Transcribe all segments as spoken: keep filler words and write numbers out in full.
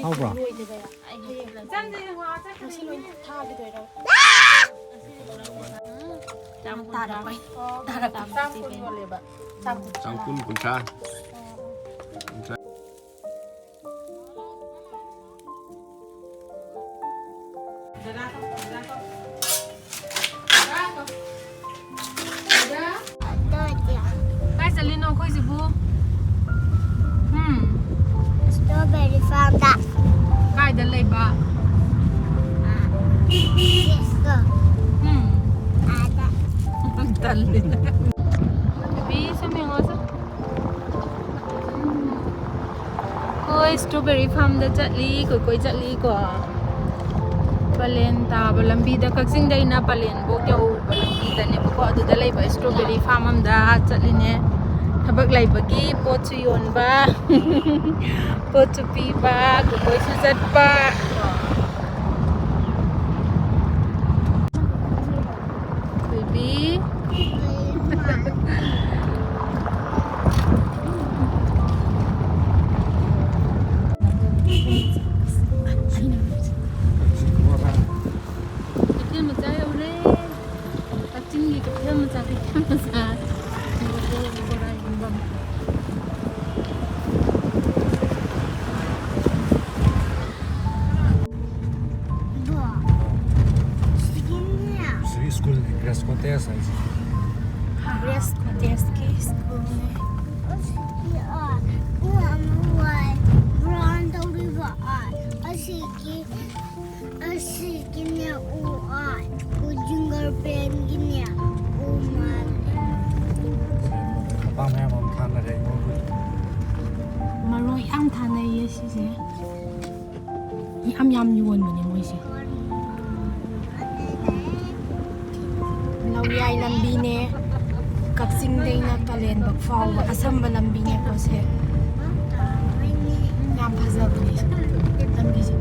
ꯍꯥꯎꯕ꯭ꯔꯣ? ꯉꯁꯤ ꯂꯣꯏ ꯊꯥꯈꯤꯗꯣꯏꯔꯣ? ꯇꯥꯔꯛꯄꯩ꯫ ꯇꯥꯔꯛꯄꯩ꯫ ꯆꯥꯝ ꯀꯨꯟ, ꯀꯨꯟꯊ꯭ꯔꯥ꯫ ꯀꯥꯏ ꯆꯠꯂꯤꯅꯣ ꯑꯩꯈꯣꯏꯁꯤꯕꯨ? ꯎꯝ꯫ Strawberry farmꯗ꯫ ꯀꯥꯏꯗ ꯂꯩꯕ? Yes, go. ꯎꯝ꯫ ꯑꯥꯗ꯫ ꯇꯜꯂꯤꯗ꯫ ꯕꯤ, ꯁꯨꯝ ꯌꯦꯡꯉꯣꯁꯦ꯫ ꯑꯩꯈꯣꯏ strawberry farmꯗ ꯆꯠꯂꯤ, ꯀꯣꯏ ꯀꯣꯏ ꯆꯠꯂꯤꯀꯣ꯫ ꯄꯂꯦꯟ ꯇꯥꯕ ꯂꯝꯕꯤꯗ, ꯀꯛꯆꯤꯡꯗꯩꯅ ꯄꯂꯦꯟꯐꯧ ꯌꯧꯕ ꯂꯝꯕꯤꯗꯅꯦꯕꯀꯣ꯫ ꯑꯗꯨꯗ ꯂꯩꯕ strawberry farm ꯑꯝꯗ ꯆꯠꯂꯤꯅꯦ꯫ ꯊꯕꯛ ꯂꯩꯕꯒꯤ ꯄꯣꯠꯁꯨ ꯌꯣꯟꯕ, ꯄꯣꯠꯁꯨ ꯄꯤꯕ, ꯀꯣꯏ ꯀꯣꯏꯁꯨ ꯆꯠꯄ꯫ ꯕꯦꯕꯤ꯫ ꯀꯩꯊꯦꯜ ꯃꯆꯥ ꯌꯧꯔꯦ꯫ ꯀꯛꯆꯤꯡꯒꯤ ꯀꯩꯊꯦꯜ ꯃꯆꯥ, ꯀꯩꯊꯦꯜ ꯃꯆꯥ꯫ ꯕꯣꯔꯥ ꯌꯣꯟꯐꯝ꯫ ꯁꯤꯒꯤꯅꯦ꯫ ꯁꯤꯒꯤ ꯁ꯭ꯀꯨꯜꯅꯤ, Grace Cottage ꯍꯥꯏꯁꯦ꯫ Grace Cottageꯀꯤ ꯁ꯭ꯀꯨꯜꯅꯦ꯫ ꯑꯁꯤꯒꯤ ꯑꯥ, ꯎ ꯑꯃ ꯋꯥꯏ, brown ꯇꯧꯔꯤꯕ ꯑꯥ, ꯑꯁꯤꯒꯤ, ꯑꯁꯤꯒꯤꯅꯦ ꯎ ꯑꯥ, ꯎ ꯖꯤꯡꯒꯔ ꯄꯦꯟꯒꯤꯅꯦ ꯎ ꯃꯥꯜꯂꯦ꯫ ꯃꯄꯥ ꯃꯌꯥꯝ ꯑꯃ ꯊꯥꯅꯔꯦ ꯑꯩꯉꯣꯟꯗ꯫ ꯃꯔꯣꯏ ꯌꯥꯝ ꯊꯥꯅꯩꯌꯦ ꯁꯤꯁꯦ꯫ ꯌꯥꯝ ꯌꯥꯝ ꯌꯣꯟꯕꯅꯦ ꯃꯣꯏꯁꯦ꯫ ꯂꯧꯌꯥꯏ ꯂꯝꯕꯤꯅꯦ, ꯀꯛꯆꯤꯡꯗꯩꯅ ꯀꯥꯂꯦꯟꯕꯛ ꯐꯥꯎꯕ ꯑꯁꯝꯕ ꯂꯝꯕꯤꯅꯦꯀꯣ ꯁꯦ꯫ ꯌꯥꯝ ꯐꯖꯕꯅꯦ ꯂꯝꯕꯤꯁꯦ꯫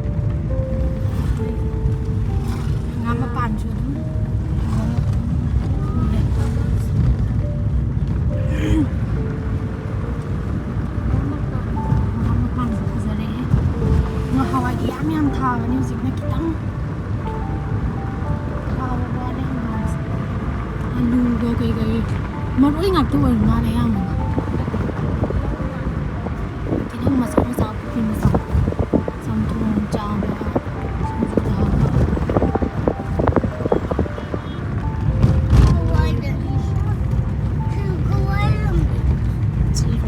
ꯍꯪꯒꯥꯝ ꯃꯄꯥꯟꯁꯨ ꯑꯗꯨꯝ ꯎꯔꯦ꯫ ꯍꯪꯒꯥꯝ ꯃꯄꯥꯟꯁꯨ ꯐꯖꯔꯦꯍꯦ꯫ ꯊꯥꯕꯅꯤ ꯍꯧꯖꯤꯛꯅ ꯈꯤꯇꯪ ꯊꯥꯕ ꯋꯥꯠꯂꯦ ꯍꯪꯒꯥꯝꯁꯦ꯫ ꯑꯂꯨꯒ ꯀꯩꯀꯩ ꯃꯔꯣꯏ ꯉꯥꯛꯇ ꯑꯣꯏꯔ ꯃꯥꯜꯂꯦ ꯑꯌꯥꯝꯕꯅ꯫ ꯇꯤꯜꯍꯧ ꯃꯆꯥ ꯃꯆꯥ, ꯄꯨꯛꯄꯤ ꯃꯆꯥ, ꯆꯝꯊꯣꯡ ꯆꯥꯕ, ꯁꯤꯡꯖꯨꯗ ꯍꯥꯞꯄ꯫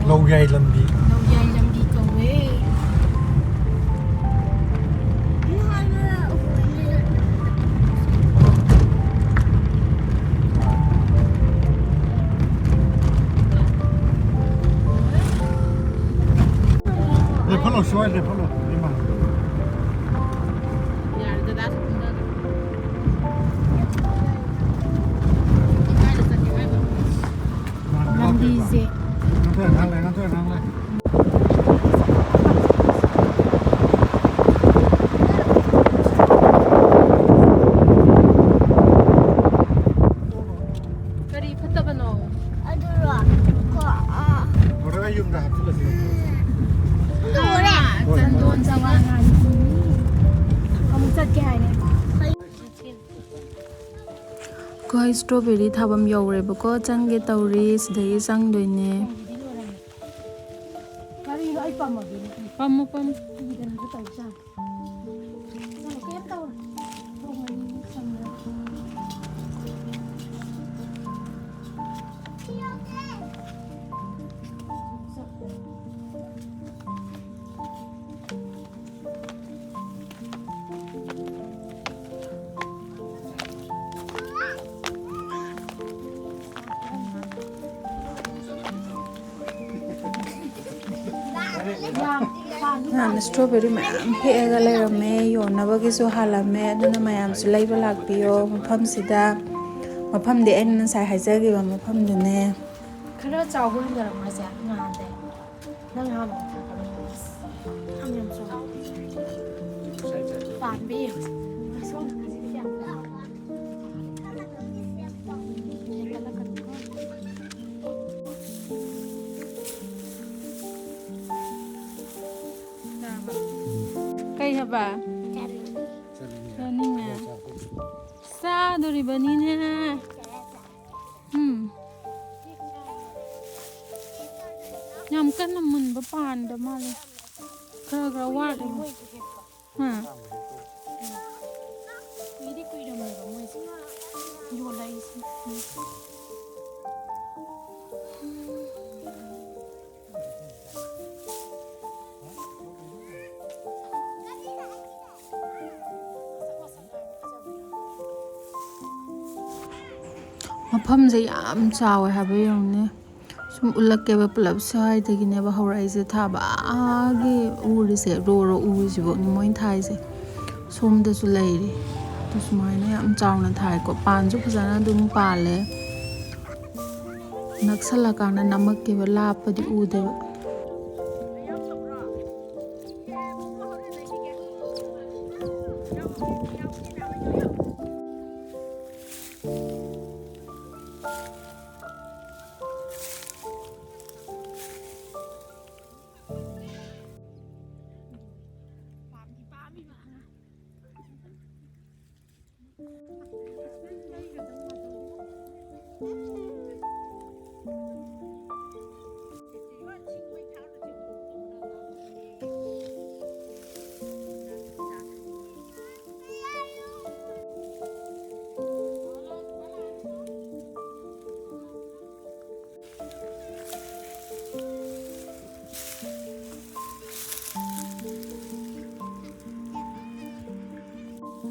ꯂꯧꯌꯥꯏ ꯂꯝꯕꯤ꯫ ꯂꯧꯌꯥꯏ ꯂꯝꯕꯤ ꯀꯧꯋꯦ꯫ ꯂꯦꯞꯍꯜꯂꯣ, ꯁ꯭ꯋꯥꯏ ꯂꯦꯞꯍꯜꯂꯣ, ꯏꯃꯥ꯫ ꯌꯥꯔꯦ, ꯗꯗꯥꯁꯨ ꯀꯨꯝꯊꯈ꯭ꯔꯦ꯫ ꯂꯝꯕꯤꯁꯦ꯫ ꯉꯥꯡꯊꯣꯛꯑꯦ, ꯉꯥꯡꯂꯦ, ꯉꯥꯡꯊꯣꯛꯑꯦ, ꯉꯥꯡꯂꯦ꯫ ꯀꯔꯤ ꯐꯠꯇꯕꯅꯣ? ꯑꯗꯨꯔꯣ? ꯀꯣ, ꯑꯥ꯫ ꯄꯨꯔꯒ ꯌꯨꯝꯗ ꯍꯥꯞꯆꯤꯜꯂꯁꯤ꯫ ꯂꯣꯏꯔꯦ꯫ ꯆꯟꯗꯣꯟ ꯆꯋꯥ ꯉꯥꯟꯕꯤ꯫ ꯑꯃꯨꯛ ꯆꯠꯀꯦ ꯍꯥꯏꯅꯦ꯫ ꯑꯩꯈꯣꯏ strawberry ꯊꯥꯐꯝ ꯌꯧꯔꯦꯕꯀꯣ, ꯆꯪꯒꯦ ꯇꯧꯔꯤ, ꯁꯤꯗꯒꯤ ꯆꯪꯗꯣꯏꯅꯦ꯫ ꯀꯔꯤꯅꯣ ꯑꯩ ꯄꯝꯃꯒꯦ? ꯄꯝꯃꯣ, ꯄꯝꯃꯣ꯫ ꯀꯩꯅꯣꯗꯣ ꯇꯧꯖꯥꯠꯅꯤ꯫ ꯆꯠꯂꯣ, ꯀꯩꯝ ꯇꯧꯔꯣꯏ꯫ ꯊꯣꯡ ꯑꯅꯤ ꯆꯪꯉꯦ꯫ ꯅꯍꯥꯟ strawberry ꯃꯌꯥꯝ ꯍꯦꯛꯑꯒ ꯂꯩꯔꯝꯃꯦ, ꯌꯣꯟꯅꯕꯒꯤꯁꯨ ꯍꯥꯜꯂꯝꯃꯦ, ꯑꯗꯨꯅ ꯃꯌꯥꯝꯁꯨ ꯂꯩꯕ ꯂꯥꯛꯄꯤꯌꯣ ꯃꯐꯝꯁꯤꯗ꯫ ꯃꯐꯝꯗꯤ ꯑꯩꯅ ꯉꯁꯥꯏ ꯍꯥꯏꯖꯈꯤꯕ ꯃꯐꯝꯗꯨꯅꯦ꯫ ꯈꯔ ꯆꯥꯎꯕ ꯍꯦꯟꯖꯔꯝꯃꯣꯏꯁꯦ ꯉꯥꯟꯗꯦ꯫ ꯅꯪ ꯍꯥꯟꯅ ꯊꯥꯒꯠꯂꯣ꯫ ꯑꯁ, ꯌꯥꯝ ꯌꯥꯝ ꯆꯥꯎꯋꯦ꯫ ꯄꯥꯟꯕ ꯌꯦꯡꯉꯨꯁꯦ꯫ ꯑꯁꯣꯝ ꯅꯥꯀꯟꯁꯤꯗꯤ ꯀꯌꯥꯝ ꯂꯥꯞꯄ? ꯍꯦꯟꯒꯠꯂꯛꯀꯅꯨꯀꯣ꯫ ꯀꯩ ꯍꯥꯏꯕ? ꯆꯥꯅꯤꯡꯉꯦ꯫ ꯆꯥꯗꯣꯔꯤꯕꯅꯤꯅꯦ꯫ ꯎꯝ꯫ ꯌꯥꯝ ꯀꯟꯅ ꯃꯨꯟꯕ ꯄꯥꯟꯗ ꯃꯥꯜꯂꯦ꯫ ꯈꯔ ꯈꯔ ꯋꯥꯠꯂꯤ꯫ ꯍꯥ? ꯀꯨꯏꯗꯤ ꯀꯨꯏꯔꯝꯃꯦꯕ ꯃꯣꯏꯁꯦ ꯌꯣꯜꯂꯛꯏꯁꯦ꯫ ꯃꯐꯝꯁꯦ ꯌꯥꯝ ꯆꯥꯎꯋꯦ ꯍꯥꯏꯕ ꯌꯦꯡꯉꯨꯅꯦ꯫ ꯁꯨꯝ ꯎꯠꯂꯛꯀꯦꯕ, ꯄꯨꯂꯞ ꯁ꯭ꯋꯥꯏꯗꯒꯤꯅꯦꯕ ꯍꯧꯔꯛꯏꯁꯦ ꯊꯥꯕ꯫ ꯑꯥꯒꯤ ꯎꯔꯤꯁꯦ, ꯔꯣ ꯔꯣ ꯎꯔꯤꯁꯤꯐꯧꯅꯤ ꯃꯣꯏꯅ ꯊꯥꯏꯁꯦ꯫ ꯁꯣꯝꯗꯁꯨ ꯂꯩꯔꯤ꯫ ꯑꯗꯨ ꯁꯨꯃꯥꯏꯅ ꯌꯥꯝ ꯆꯥꯎꯅ ꯊꯥꯏꯀꯣ꯫ ꯄꯥꯟꯁꯨ ꯐꯖꯅ ꯑꯗꯨꯝ ꯄꯥꯜꯂꯦ꯫ ꯅꯛꯁꯜꯂꯀꯥꯟꯗ ꯅꯝꯃꯛꯀꯦꯕ, ꯂꯥꯞꯄꯗꯤ ꯎꯗꯦꯕ꯫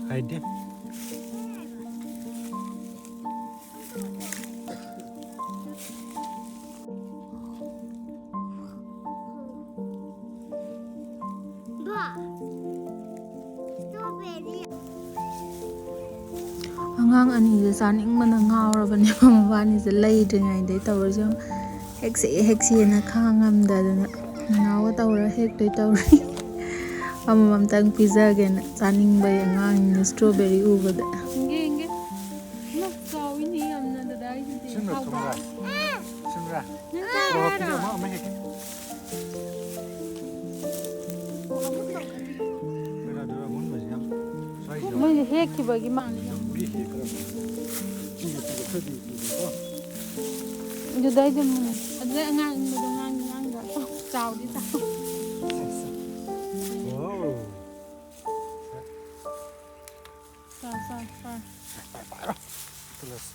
ꯍꯥꯏꯗꯦ꯫ ꯑꯉꯥꯡ ꯑꯅꯤꯁꯦ ꯆꯥꯅꯤꯡꯕꯅ ꯉꯥꯎꯔꯕꯅꯦꯕ, ꯃꯕꯥꯅꯤꯁꯦ ꯂꯩꯗ꯭ꯔꯤꯉꯩꯗꯩ ꯇꯧꯔꯤꯁꯦ ꯌꯦꯡꯉꯨ꯫ ꯍꯦꯛꯁꯦ ꯍꯦꯛꯁꯦꯅ ꯈꯥꯡꯉꯝꯗꯗꯅ ꯅꯅꯥꯎꯒ ꯇꯧꯔ ꯍꯦꯛꯇꯣꯏ ꯇꯧꯔꯤ꯫ ꯑꯃꯃꯝꯇꯪ ꯄꯤꯖꯒꯦꯅ ꯆꯥꯅꯤꯡꯕꯩ ꯑꯉꯥꯡꯅꯤꯅ strawberry ꯎꯕꯗ꯫ ꯏꯪꯒꯦ, ꯏꯪꯒꯦ꯫ ꯏꯃꯥ, ꯆꯥꯎꯋꯤꯅꯦ ꯌꯥꯝꯅ ꯗꯗꯥ ꯑꯩꯒꯤꯗꯤ꯫ ꯁꯤꯟꯕ꯭ꯔꯥ ꯍꯥꯎꯕ꯭ꯔꯥ? ꯊꯨꯝꯕ꯭ꯔꯥ? ꯁꯤꯟꯕ꯭ꯔꯥ? ꯅꯪ ꯑꯣ, ꯆꯥꯔꯣ? ꯑꯃ, ꯑꯃ ꯍꯦꯛꯀꯦ꯫ ꯀꯩꯅꯣꯗꯨ ꯑꯃꯨꯟꯕꯁꯤ ꯌꯥꯝ ꯍꯦꯛꯈꯤꯕꯒꯤ ꯃꯥꯜꯂꯦ꯫ ꯌꯥꯝ ꯎꯔꯤ ꯍꯦꯛꯈ꯭ꯔꯕ꯫ ꯁꯤꯒꯤ ꯁꯤꯒꯤ ꯈꯔꯗꯤ ꯎꯔꯤꯀꯣ꯫ ꯑꯗꯨꯗꯩ ꯑꯗꯨꯝ, ꯑꯗꯨꯗꯩ ꯑꯉꯥꯡꯕꯗꯣ ꯉꯥꯡ-, ꯉꯥꯡꯗ꯭ꯔꯥ? ꯑꯣ, ꯆꯥꯎꯗꯤ ꯆꯥꯎ꯫ ꯋꯥꯎ꯫ ꯆꯥꯎ, ꯆꯥꯎ, ꯆꯥꯎ꯫ ꯄꯥꯏꯔꯣ꯫ ꯄꯨꯂꯁ꯫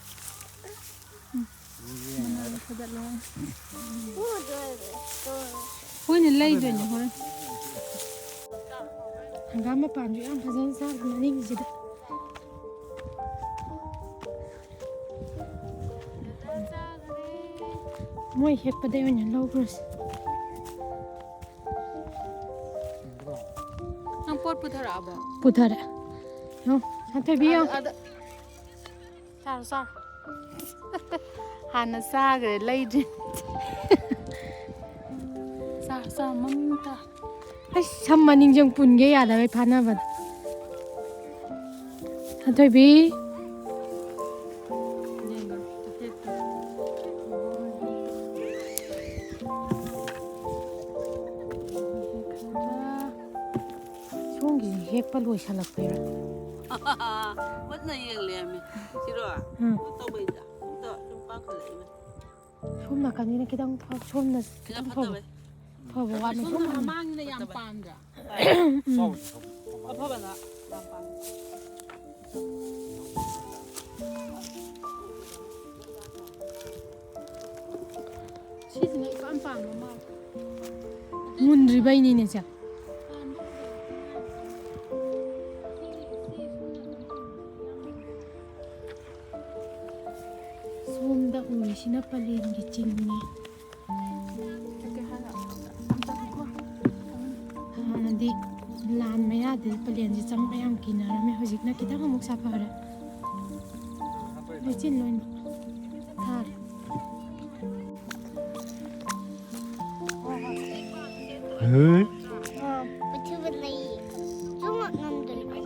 ꯎꯝ꯫ ꯃꯅꯥꯗꯣ ꯐꯨꯗꯠꯂꯣ꯫ ꯍꯣꯏꯅꯦ, ꯂꯩꯗꯣꯏꯅꯦ ꯍꯣꯔꯦꯟ꯫ ꯍꯪꯒꯥꯝ ꯃꯄꯥꯟꯁꯨ ꯌꯥꯝ ꯐꯖꯅ ꯁꯥꯠꯂꯤ ꯃꯅꯤꯡꯁꯤꯗ꯫ ꯃꯣꯏ ꯍꯦꯛꯄꯗꯩ ꯑꯣꯏꯅ ꯂꯧꯈ꯭ꯔꯁꯤ꯫ ꯅꯪ ꯄꯣꯠ ꯄꯨꯊꯔꯛꯑꯕꯣ? ꯄꯨꯊꯔꯦ꯫ ꯌꯦꯡꯉꯣ, ꯁꯥꯟꯊꯣꯏꯕꯤ ꯌꯦꯡꯉꯣ꯫ ꯑꯗ, ꯑꯗ꯫ ꯆꯥꯔꯣ, ꯆꯥꯔꯣ꯫ ꯍꯥꯟꯅ ꯆꯥꯈ꯭ꯔꯦ, ꯂꯩꯗ꯭ꯔꯤ꯫ ꯆꯥꯔꯣ, ꯆꯥꯔꯣ, ꯃꯃꯤꯡ ꯇꯥ꯫ ꯑꯩꯁ, ꯁꯝ ꯃꯅꯤꯡꯁꯦ ꯑꯃꯨꯛ ꯄꯨꯟꯒꯦ ꯌꯥꯗꯕꯩ ꯐꯥꯅꯕꯗ꯫ ꯁꯥꯟꯊꯣꯏꯕꯤ꯫ ꯁꯣꯝꯒꯤꯁꯦ ꯍꯦꯛꯄ ꯂꯣꯏꯁꯜꯂꯛꯄꯩꯔꯥ? ꯈꯨꯠꯅ ꯌꯦꯡꯂꯦꯃꯤ꯫ ꯁꯤꯔꯣ? ꯎꯝ꯫ ꯇꯧꯕꯩꯗ꯫ ꯁꯨꯝ ꯄꯥꯡꯈꯠꯂꯛꯏꯕ꯫ ꯁꯣꯝ ꯅꯥꯀꯟꯒꯤꯅ ꯈꯤꯇꯪ ꯐ-, ꯁꯣꯝꯅ ꯁꯤꯅ ꯈꯤꯇꯪ ꯐꯕ, ꯐꯠꯇꯕꯩ꯫ ꯐꯕ ꯋꯥꯠꯂꯦ꯫ ꯁꯣꯝ ꯐꯠꯇꯕꯩ꯫ ꯃꯃꯥꯡꯒꯤꯅ ꯌꯥꯝ ꯄꯥꯟꯗ꯭ꯔꯥ? ꯎꯝ꯫ ꯑꯐꯕꯅ ꯌꯥꯝ ꯄꯥꯟ꯫ ꯁꯤꯁꯤꯅ ꯏꯄꯥꯟ ꯄꯥꯟꯕ ꯃꯥꯜꯂꯦ꯫ ꯃꯨꯟꯗ꯭ꯔꯤꯕꯩꯅꯤꯅꯦ ꯁꯦ꯫ ꯁꯣꯝꯗ ꯎꯔꯤꯁꯤꯅ ꯄꯂꯦꯟꯒꯤ ꯆꯤꯡꯅꯤ꯫ ꯍꯥꯟꯅꯗꯤ ꯂꯥꯟ ꯃꯌꯥꯗꯗꯤ ꯄꯂꯦꯟꯁꯦ ꯆꯪꯕ ꯌꯥꯝ ꯀꯤꯅꯔꯝꯃꯦ, ꯍꯧꯖꯤꯛꯅ ꯈꯤꯇꯪ ꯑꯃꯨꯛ ꯁꯥꯐꯔꯦ꯫ ꯂꯩꯆꯤꯟ ꯂꯣꯏ ꯊꯥꯔꯦ꯫ ꯍꯦ꯫ ꯑꯥ, ꯄꯨꯊꯕ ꯂꯩꯌꯦ꯫ ꯆꯨꯝꯃꯛ ꯉꯝꯗꯣꯏꯅꯦ꯫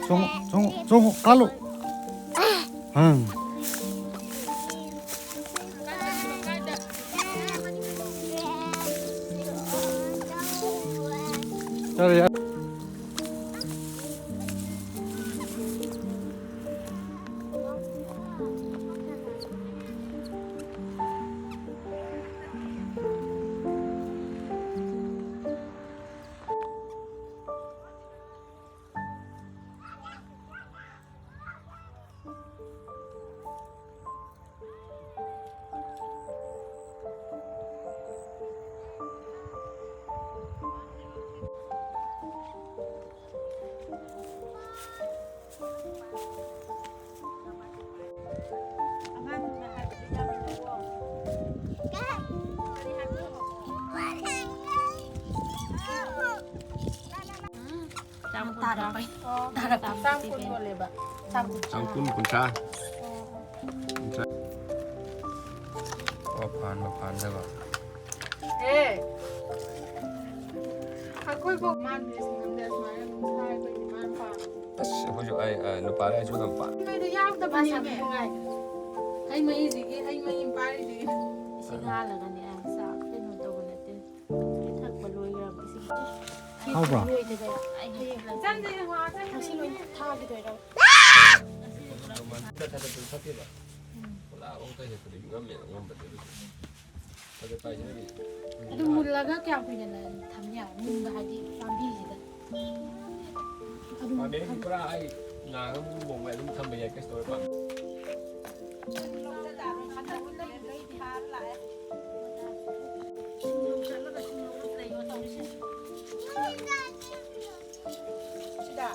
ꯆꯣꯡꯉꯣ, ꯆꯣꯡꯉꯣ, ꯆꯣꯡꯉꯣ, ꯀꯥꯜꯂꯣ꯫ ꯎꯝ꯫ ꯌꯥꯔꯦ, ꯌꯥꯔꯦ꯫ ꯆꯥꯝ ꯀꯨꯟ ꯇꯥꯔꯛꯄꯩ꯫ ꯇꯥꯔꯛꯄꯩ ꯆꯥꯝ ꯀꯨꯟ ꯌꯣꯜꯂꯦꯕ꯫ ꯆꯥꯝ ꯀꯨꯟ꯫ ꯆꯥꯝ ꯀꯨꯟ, ꯀꯨꯟꯊ꯭ꯔꯥ꯫ ꯀꯨꯟꯊ꯭ꯔꯥ꯫ ꯑꯣ, ꯐꯥꯟꯕ ꯐꯥꯟꯗꯕ꯫ ꯑꯦ꯫ ꯑꯩꯈꯣꯏ ꯐꯥꯎ ꯃꯥꯟꯕꯤꯁꯤꯡ ꯑꯃꯗꯤ ꯑꯁꯨꯃꯥꯏꯅ ꯑꯗꯨꯝ ꯁꯥꯏ, ꯑꯩꯈꯣꯏꯒꯤ ꯃꯥꯅ ꯄꯥꯝꯕ꯫ ꯑꯁ, ꯑꯩꯈꯣꯏꯁꯨ ꯑꯩ, ꯑ, ꯅꯨꯄꯥ ꯂꯩꯔꯁꯨ ꯑꯗꯨꯝ ꯄꯥꯝ꯫ ꯃꯩꯗꯣ ꯌꯥꯎꯗꯕꯅꯦꯃꯦ꯫ ꯍꯩ ꯃꯍꯤꯁꯤꯒꯤ, ꯍꯩ ꯃꯍꯤ ꯑꯃ ꯄꯥꯏꯔꯤꯁꯤꯒꯤ꯫ ꯏꯁꯤꯡ ꯍꯥꯜꯂꯒꯅꯦ ꯌꯥꯝ ꯆꯥ-, ꯀꯩꯅꯣ ꯇꯧꯕ ꯅꯠꯇꯦ꯫ ꯊꯛꯄ ꯂꯣꯏꯈ꯭ꯔꯕ ꯏꯁꯤꯡ꯫ ꯍꯥꯎꯕ꯭ꯔꯣ? ꯂꯣꯏꯗꯕ꯫ ꯑꯩ ꯍꯌꯦꯡ ꯆꯪꯗꯦ, ꯉꯥꯏꯍꯥꯛ ꯆꯪꯗꯦ꯫ ꯉꯁꯤ ꯂꯣꯏ ꯊꯥꯈꯤꯗꯣꯏꯔꯣ? ꯊꯛꯄꯗꯣ ꯐꯠꯇꯦꯕ꯫ ꯎꯝ꯫ ꯄꯨꯔꯥ ꯑꯃꯨꯛ ꯀꯩ ꯍꯦꯛꯄꯗ ꯌꯨꯡꯉꯝꯃꯦꯕ ꯉꯝꯕꯗꯤ ꯑꯗꯨꯁꯨ꯫ ꯑꯗꯨ ꯃꯨꯜꯂꯒ ꯀꯌꯥꯝ ꯀꯨꯏꯅ ꯊꯝ ꯌꯥꯏ? ꯃꯨꯟꯕ ꯍꯥꯏꯗꯤ ꯄꯥꯝꯕꯤꯁꯤꯗ꯫ ꯑꯗꯨꯝ ꯄꯥꯝꯕꯤ ꯍꯥꯏꯗꯤ ꯊꯝ- ꯄꯨꯔꯥ ꯑꯩ ꯉꯥꯒ ꯂꯨꯍꯣꯡꯕ ꯑꯗꯨꯝ ꯊꯝꯕ ꯌꯥꯏ, ꯀꯩꯁꯨ ꯇꯧꯔꯣꯏ ꯄꯥꯝꯕꯤ꯫ ꯁꯤꯗ꯫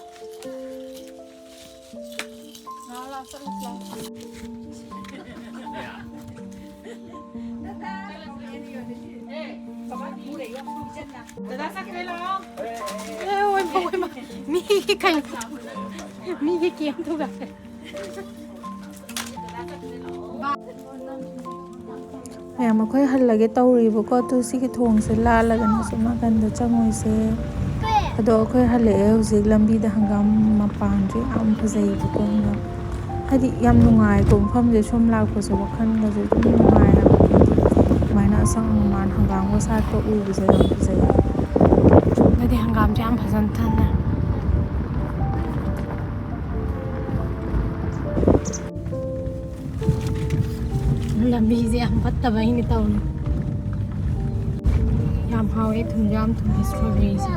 ꯉꯥ ꯂꯥꯛ ꯆꯠꯂꯨꯁꯤ ꯂꯥꯛꯑꯣ꯫ ꯗꯗꯥ ꯆꯠꯈ꯭ꯔꯦ ꯂꯥꯛꯑꯣ꯫ ꯑꯦ, ꯑꯣꯏꯃ, ꯑꯣꯏꯃ꯫ ꯃꯤꯒꯤ ꯀꯩꯅꯣ, ꯃꯤꯒꯤ ꯀꯦꯝꯇꯨꯒ꯫ ꯃꯌꯥꯝ, ꯑꯩꯈꯣꯏ ꯍꯜꯂꯒꯦ ꯇꯧꯔꯤꯕꯀꯣ꯫ ꯑꯗꯨ ꯁꯤꯒꯤ ꯊꯣꯡꯁꯦ ꯂꯥꯜꯂꯒꯅꯦ ꯑꯁꯣꯝ ꯅꯥꯀꯟꯗ ꯆꯪꯉꯣꯏꯁꯦ꯫ ꯑꯗꯣ ꯑꯩꯈꯣꯏ ꯍꯜꯂꯛꯑꯦ ꯍꯧꯖꯤꯛ꯫ ꯂꯝꯕꯤꯗ ꯍꯪꯒꯥꯝ ꯃꯄꯥꯟꯁꯦ ꯌꯥꯝ ꯐꯖꯩꯕꯀꯣ, ꯍꯪꯒꯥꯝ꯫ ꯍꯥꯏꯗꯤ ꯌꯥꯝ ꯅꯨꯡꯉꯥꯏꯀꯣ ꯃꯐꯝꯁꯦ, ꯁꯨꯝ ꯂꯥꯛꯄꯁꯦ ꯋꯥꯈꯜꯒꯁꯨ ꯑꯗꯨꯝ ꯅꯨꯡꯉꯥꯏ ꯍꯥꯏꯕ꯫ ꯍꯥꯏꯗꯤ ꯑꯗꯨꯃꯥꯏꯅ ꯑꯁꯪ ꯑꯃꯥꯟ ꯍꯪꯒꯥꯝꯒ ꯁꯥꯠꯄ ꯎꯕꯁꯦ ꯌꯥꯝ ꯐꯖꯩ꯫ ꯑꯗꯨꯗꯤ ꯍꯪꯒꯥꯝꯁꯦ ꯌꯥꯝ ꯐꯖꯅ ꯊꯥꯅ꯫ ꯂꯝꯕꯤꯁꯦ ꯌꯥꯝ ꯐꯠꯇꯕ ꯑꯩꯅ ꯇꯧꯔꯤ꯫ ꯌꯥꯝ ꯍꯥꯎꯋꯦ, ꯊꯨꯝꯁꯨ ꯌꯥꯝ ꯊꯨꯝꯃꯦ strawberryꯁꯦ꯫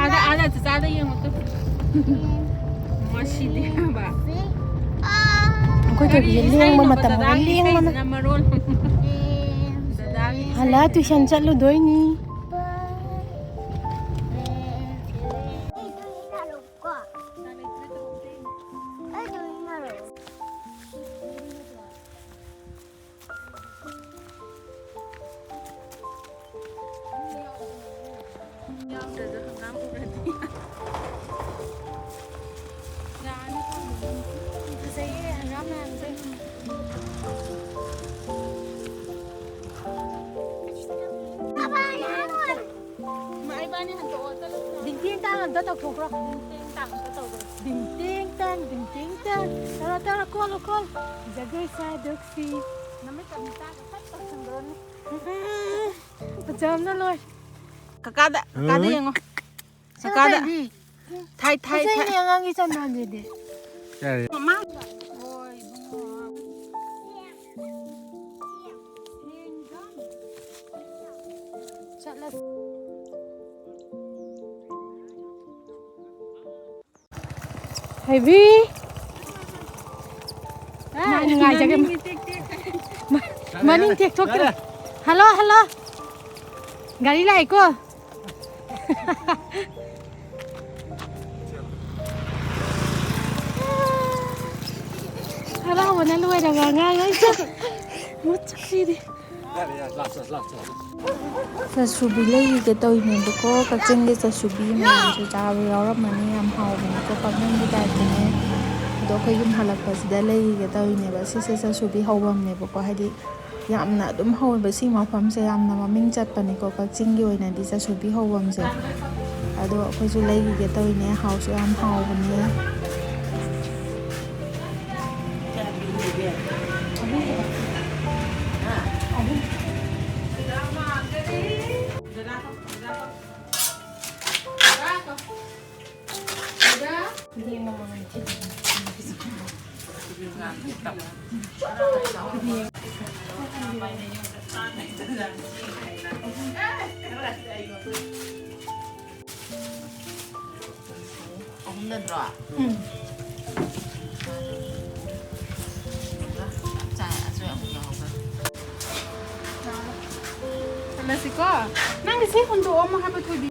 ꯑꯥꯗ, ꯑꯥꯗ ꯆꯥꯆꯥꯗ ꯌꯦꯡꯉꯣ ꯇꯨ꯫ ꯉꯁꯤꯗꯤ ꯍꯥꯏꯕ꯫ ꯑꯩꯈꯣꯏ ꯊꯣꯏꯕꯤꯁꯦ ꯂꯦꯡꯕ ꯃꯇꯝ ꯑꯣꯏꯔꯦ, ꯂꯦꯡꯕꯅ꯫ ꯃꯔꯣꯜ꯫ ꯗꯗꯥꯒꯤ ꯏꯁꯩ꯫ ꯍꯜꯂꯛꯑ tuition ꯆꯠꯂꯨꯗꯣꯏꯅꯤ꯫ ꯌꯥꯎꯗ꯭ꯔꯁꯨ ꯍꯪꯒꯥꯝ ꯎꯔꯗꯤ ꯌꯥꯔꯅꯤ꯫ ꯐꯖꯩꯌꯦ ꯍꯪꯒꯥꯝ ꯃꯌꯥꯝꯁꯦ꯫ ꯏꯃꯥ, ꯏꯕꯥꯅꯤ ꯍꯟꯗꯣꯛꯑꯣ, ꯆꯠꯂꯁꯤ꯫ ꯗꯤꯡꯇꯦꯡ ꯇꯥꯡ ꯑꯝꯇ ꯇꯧꯊꯣꯛꯈ꯭ꯔꯣ꯫ ꯗꯤꯡꯇꯦꯡ ꯇꯥꯡ ꯑꯝꯇ ꯇꯧꯈ꯭ꯔꯣ꯫ ꯗꯤꯡꯇꯦꯡ ꯇꯥꯡ, ꯗꯤꯡꯇꯦꯡ ꯇꯥꯡ꯫ ꯇꯧꯔꯣ, ꯇꯧꯔꯣ, ꯀꯣꯜꯂꯣ, ꯀꯣꯜ꯫ ꯖꯒꯣꯏ ꯁꯥꯗꯣꯛꯁꯤ꯫ ꯅꯃꯤꯠꯀ ꯃꯤꯠꯇꯒ ꯐꯠ ꯇꯧꯁꯟꯈ꯭ꯔꯣꯅꯦ꯫ ꯐꯖꯕꯅ ꯂꯣꯏꯔꯦ꯫ ꯀꯀꯥꯗ, ꯀꯀꯥꯗ ꯌꯦꯡꯉꯣ꯫ ꯀꯀꯥꯗ꯫ ꯊꯥꯏ, ꯊꯥꯏ, ꯊꯥꯏ꯫ ꯑꯉꯥꯡꯒꯤ ꯆꯟꯗꯣꯟꯁꯤꯗꯤ꯫ ꯀꯔꯤ? ꯃꯃꯥ꯫ ꯍꯣꯏ, ꯏꯕꯨꯡꯉꯣ꯫ ꯆꯠꯂꯁꯤ꯫ ꯍꯩꯕꯤ꯫ ꯅꯨꯡꯉꯥꯏꯖꯒꯦ꯫ ꯃꯅꯤꯡ ꯇꯦꯛ ꯇꯦꯛ꯫ ꯃ-, ꯃꯅꯤꯡ ꯇꯦꯛꯊꯣꯛꯈ꯭ꯔꯦ꯫ ꯌꯥꯔꯦ꯫ Hello, hello. ꯒꯥꯔꯤ ꯂꯥꯛꯑꯦꯀꯣ꯫ ꯍꯔꯥꯎꯕꯅ ꯂꯣꯏꯔꯕ ꯑꯉꯥꯡ ꯑꯩꯁꯨ꯫ ꯃꯆꯨꯁꯤꯗꯤ꯫ ꯆꯥꯁꯨꯕꯤ ꯂꯩꯔꯤꯒꯦ ꯇꯧꯔꯤꯅꯦꯕꯀꯣ, ꯀꯛꯆꯤꯡꯒꯤ ꯆꯥꯁꯨꯕꯤ ꯃꯌꯥꯝꯁꯨ ꯆꯥꯕ ꯌꯥꯎꯔꯝꯃꯅꯤ, ꯌꯥꯝ ꯍꯥꯎꯕꯅꯤꯀꯣ, ꯄꯥꯛꯅꯝꯒꯤ ꯇꯥꯏꯞꯇꯅꯦ꯫ ꯑꯗꯣ ꯑꯩꯈꯣꯏ ꯌꯨꯝ ꯍꯜꯂꯛꯄꯁꯤꯗ ꯂꯩꯔꯤꯒꯦ ꯇꯧꯔꯤꯅꯦꯕ꯫ ꯁꯤꯁꯦ ꯆꯥꯁꯨꯕꯤ ꯍꯧꯐꯝꯅꯦꯕꯀꯣ, ꯍꯥꯏꯗꯤ ꯌꯥꯝꯅ ꯑꯗꯨꯝ ꯍꯧꯋꯦꯕ ꯁꯤ ꯃꯐꯝꯁꯦ, ꯌꯥꯝꯅ ꯃꯃꯤꯡ ꯆꯠꯄꯅꯤꯀꯣ ꯀꯛꯆꯤꯡꯒꯤ ꯑꯣꯏꯅꯗꯤ ꯆꯥꯁꯨꯕꯤ ꯍꯧꯐꯝꯁꯦ꯫ ꯑꯗꯣ ꯑꯩꯈꯣꯏꯁꯨ ꯂꯩꯈꯤꯒꯦ ꯇꯧꯔꯤꯅꯦ, ꯍꯥꯎꯁꯨ ꯌꯥꯝ ꯍꯥꯎꯕꯅꯦ꯫ ꯑꯍꯨꯝ ꯅꯠꯇ꯭ꯔꯣ? ꯎꯝ꯫ ꯆꯞ ꯆꯥꯏ, ꯑꯆꯣꯏ ꯑꯃꯨꯛ ꯌꯥꯎꯍꯧꯕ꯫ ꯍꯜꯂꯁꯤꯀꯣ꯫ ꯅꯪꯒꯤ ꯁꯤ ꯍꯨꯟꯗꯣꯛꯑꯝꯃꯣ ꯍꯥꯏꯕ, ꯊꯣꯏꯕꯤ꯫